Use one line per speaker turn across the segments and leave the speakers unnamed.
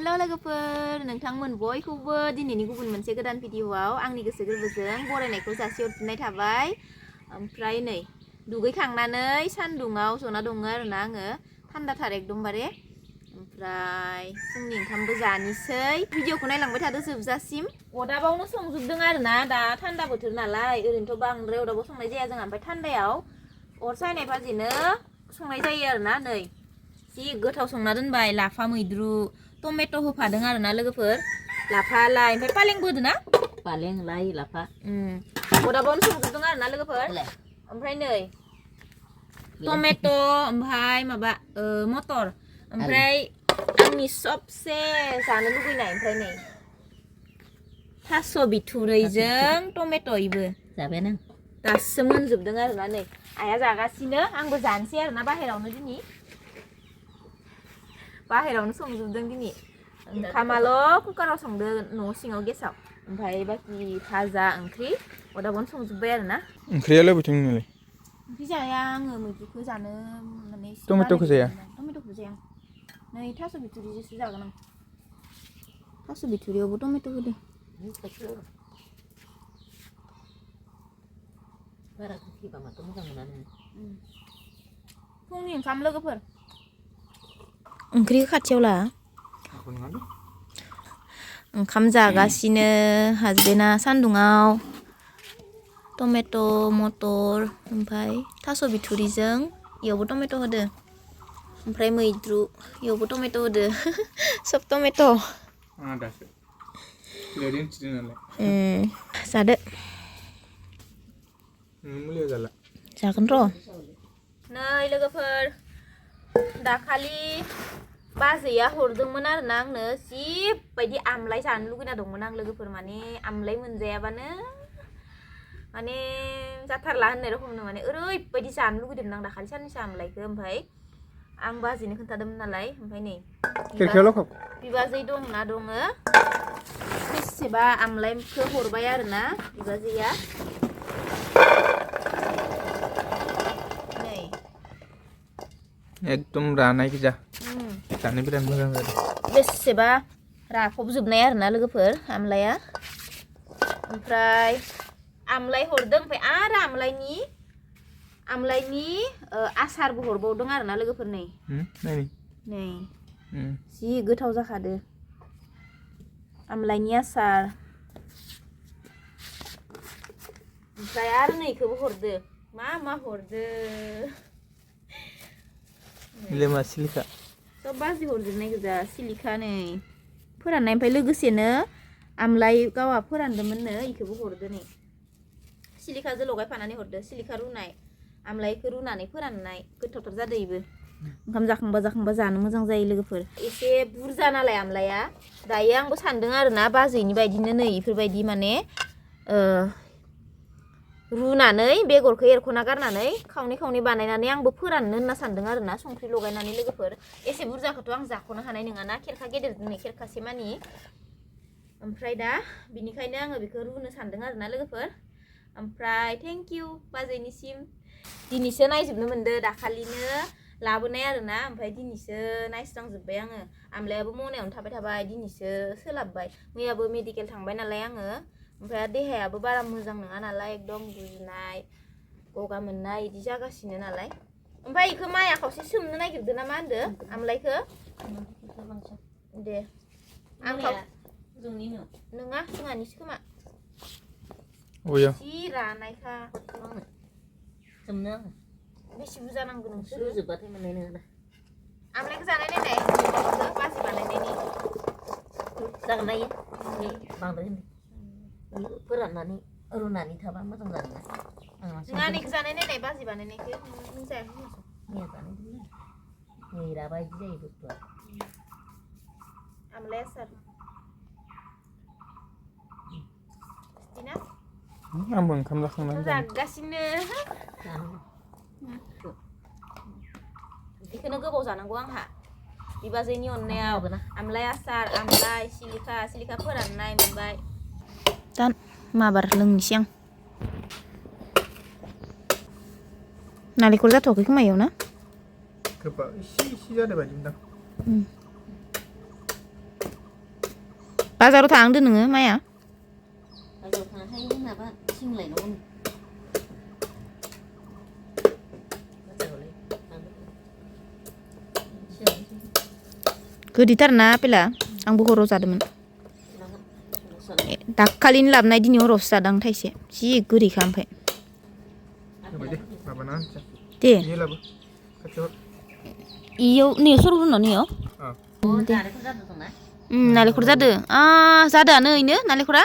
हेल' लोगोफोर नोंथांमोन बयखौबो दिनैनि गुबुन मोनसे गोदान भिडिअआव आंनि गोसो गोरबोजों बरायनायखौ जासिहरफिननाय थाबाय। ओमफ्राय नै दुगैखांनानै सान्दुङाव जना दङ आरोना आङो थान्दाथार एकदमबारे। ओमफ्राय फुंनि ओंखामबो जानोसै। भिडिअखौ नायलांबाय थादो जोबजासिम। अदाबावनो संजोबदों आरोना दा थान्दा बोथोर नालाय ओरैनोथ' बांद्राय अदाबाव संनाय जाया जोंहा। ओमफ्राय थान्दायाव अर सायनाय बाजिनो संनाय जायो आरोना। नै जि गोथाव संना दोनबाय लाफा मैद्रु टमेट' होफादों आरोना लोगोफोर। लाफा लाइ ओमफ्राय पालेंबो होदों ना?
पालें लाइ लाफा
अदाबावनो संजोबदों आरोना लोगोफोर। ओमफ्राय नै टमेट' ओमफ्राय माबा मटर ओमफ्राय आंनि सबसे जानो लुगैनाय ओमफ्राय नै थास' बिथुरैजों टमेट' इबो
जाबाय नों
दासो मोनजोबदों आरोना। नै आइया जागासिनो आंबो जानोसै आरोना बाहेरावनो दिनै बाहेरावनो संजोबदों दिनै। ओंखामाल' कुकाराव संदों न' सिङाव गेसाव। ओमफ्राय बाखि भाजा ओंख्रि अदाबावनो संजोब्बाय आरोना।
ओंख्रियालाय बबेथिं नोंलाय?
ओंख्रि जाया आङो मैद्रुखौ जानो माने
टमेट'खौ जाया?
टमेट'खौ जाया। नै थास' बिथुरिजोंसो जागोन आं। थास' बिथुरियावबो टमेट' होदों।
बारा गोखैबा माथो मोजां मोना नोङो।
फुंनि ओंखाम लोगोफोर। ओंख्रिखौ खाथियाव ला। ओंखाम जागासिनो हासबेन्डआ सान्दुङाव टमेट' मटर ओमफ्राय थास' बिथुरिजों इयावबो टमेट' होदो ओमफ्राय मैद्रु इयावबो टमेट' होदो सब टमेट'। जादो। जागोन र'। नै लोगोफोर दाखालि बाजैया हरदोंमोन आरोना आंनो जिबायदि आमलाय जानो लुगैना दंमोन आं लोगोफोर। माने आमलाय मोनजायाबानो माने जाथारला होननाय रखमनो माने ओरैबायदि जानो लुगैदोंमोन आं दाखालि साननैसो आमलायखौ। ओमफ्राय आं बाजैनो खोन्थादोंमोन नालाय। ओमफ्राय नै बिबाजै दंना दङ बेसेबा आमलायखौ हरबाय आरोना बिबाजैया। नै
एकदम रानाय गोजा जानो बिराद मोजां जादों।
बेसेबा राफबजोबनाय आरोना लोगोफोर आमलाया। ओमफ्राय आमलाय हरदों ओमफ्राय आरो आमलायनि आसारबो हरबावदों आरोना लोगोफोर। नै नै जि गोथाव जाखादो आमलायनि आसार। ओमफ्राय आरो नै इखौबो हरदो। मा हरदो
लेमा सिलिखा
सब बाजि हरजोबनाय गोजा। सिलिखा नै फोराननाय ओमफ्राय लोगोसेनो आमलाय गावआ फोरानदोंमोननो इखौबो हरदो। नै सिलिखाजों लगायफानानै हरदो। सिलिखा रुनाय आमलायखौ रुनानै फोराननाय गोथावथार जादो इबो। ओंखाम जाखांबा जानो मोजां जायो लोगोफोर। एसे बुरजा नालाय आमलाया दायो आंबो सानदों आरोना बाजैनि बायदिनो नै इफोरबायदि माने रुनानै बेगरखौ एरख'ना गारनानै खावनै खावनै बानायनानै आंबो फोराननो होनना सानदों आरोना संख्रि लगायनानै लोगोफोर। एसे बुरजाखौथ' आं जाख'नो हानाय नङाना खेरखा गेदेर दोननाय खेरखासे मानि। ओमफ्राय दा बिनिखायनो आङो बेखौ रुनो सानदों आरोना लोगोफोर। ओमफ्राय थेंक इउ बाजैनिसिम। दिनैसो नायजोबनो मोनदो दाखालिनो लाबोनाय आरोना। ओमफ्राय दिनैसो नायस्रांजोब्बाय आङो। आमलायाबो मनायावनो थाबाय थाबाय दिनैसो सोलाबबाय। मैयाबो मेडिकेल थांबाय नालाय आङो। ओमफ्राय देहायाबो बारा मोजां नङा नालाय एकदम गुजुनाय गगा मोननाय इदि जागासिनो नालाय। ओमफ्राय इखौ माया खावसे सोमनो नागिरदो ना मा होनदो आमलायखौ? दे आं नङा जोंहानिसो खोमा जि रानायखा।
सोमनो
बेसे बुरजा नांगौ नोंसोर?
रुजोबबाथाय मोननाय नङा।
आमलायखौ जानाय नायनाय बाजि बानायनायनि
जागोन नायो बांद्राय फोराननानै रुनानै थाबा मोजां जागोन ना।
नङा नैखौ जानाय नायनाय बाजि बानायनायखौ नों जायाखै होनसै।
मैया जानायदोंमोन मैराबा बिदि जायो बुस्थुआ।
आमलाय आसार
आंबो ओंखाम जाखांनानै
जागासिनो। बेखौनो गोबाव जानांगौ आंहा बिबाजैनि अननायाव। आमलाय आसार आमलाय सिलिखा फोराननाय मोनबाय। दा माबार लोंनोसै आं। नालेंखर जाथ'वाखै खोमा इयाव ना?
गोबाब इसे जादों बायदि मोनदां।
बाजाराव थांदो नोङो माया
बाजाराव थाङाखै जोंनाबा सिंलायनांगौ बाजारावलाय
गोदैथारना आपेला आंबो हराव जादोंमोन दाखालिनो लाबोनाय दिनै हरावसो जादों आं थाइसे जि गोदैखा ओमफ्राय दे इयाव नै सरग्रोनो नैयाव नालेंखर जादो जादोआनो ओइनो नालेंखरा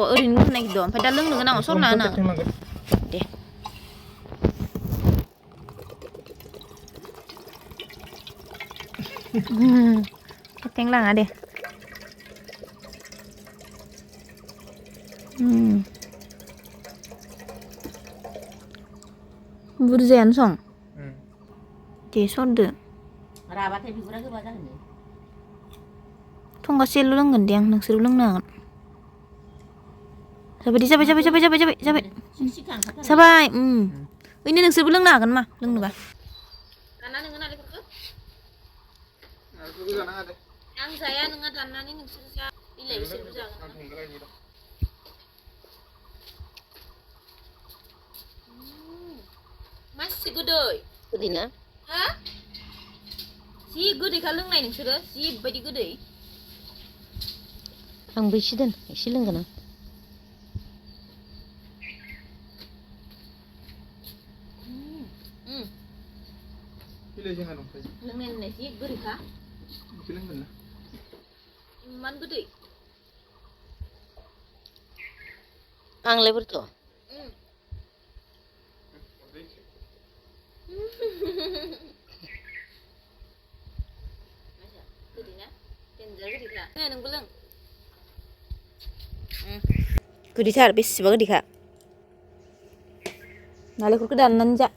ओरैनो लोंनो नागिरदों ओमफ्राय दा लोंनो गोनाङाव सरना होना दे थें लाङा दे बुरजायानो सं दे सरदो
राबाथाय बिगुरा गोबा जागोन
थंगासेल' लोंगोन दे आं नोंसोरबो लोंनो हागोन जाबाय जाबाय ओइनो नोंसोरबो लोंनो हागोन मा लोंनोबा दाना नोङो नालेंखरखौ आं जाया नोङा दाननानै नोंसोर जा बिलाइ बिसोरबो जागोन मासि गोदै
ना
हा जि गोदैखा लोंनाय नोंसोरो जिबायदि गोदै
आंबो एसे दोन एसे लोंगोन आं
लोंनाय जि गोदैखा इमान गोदै
आंलाय बोरैथ'
गोदैथार बेसेबा गोदैखा नालेंखरखौ दाननानै जा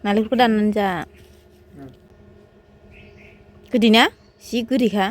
नालेंखरखौ दाननानै जा गोदैना जि गोदैखा